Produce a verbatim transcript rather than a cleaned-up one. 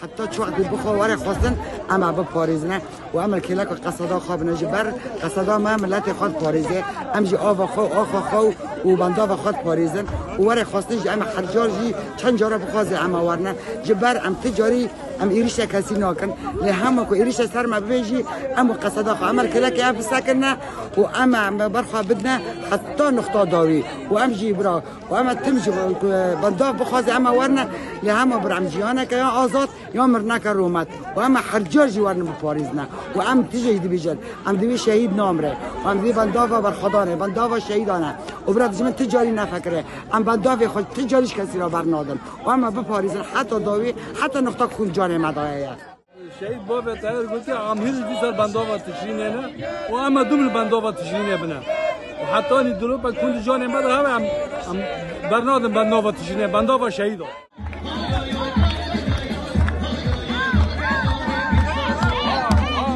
Heta çi wextî bixwe were xwestin, em ê biparêzine û em li kêleka qeseda xwe bine ji ber qeseda me miletê xwe diparêze. Em jî ava xwe û axa xwe û bendava xwe diparêzin û were xwestin jî em ê her car jî çend cara bixwaze em ê werine. Ji ber em ti carî em êrîşe kesî nakin. Lê hema ku êrîşe ser me bibe jî em û qeseda xwe em ê li kêlekê ev bisekine û em ê em ê ber xwe bidine heta nuqta dawî û em jî bira û em ê tim ji ku bendav bixwaze em ê werine. Lê hema bir em cîhaneke ya azad ya mirineke rûmet û em ê her car jî werin biparêzine û em tije jî dibêjin, em divê şehîd namire û em divê bendava berxwedan e, bendava şehîdan e û bira dijmin ti carî nefekire. Em bendavê xwe ti carî ji kesî re bernadin û em ê biparêzin heta dawî, heta nuqta ku xûn canê me daye ye. Şehîd Babê Teher gotiye, em hîn jî vî ser bendava Tişrînê ne û em ê dûm li bendava Tişrînê bine. Û hetanî dilopek xûn di canê me de hebe em, em bernadin bendava Tişrînê, bendava şehîdan.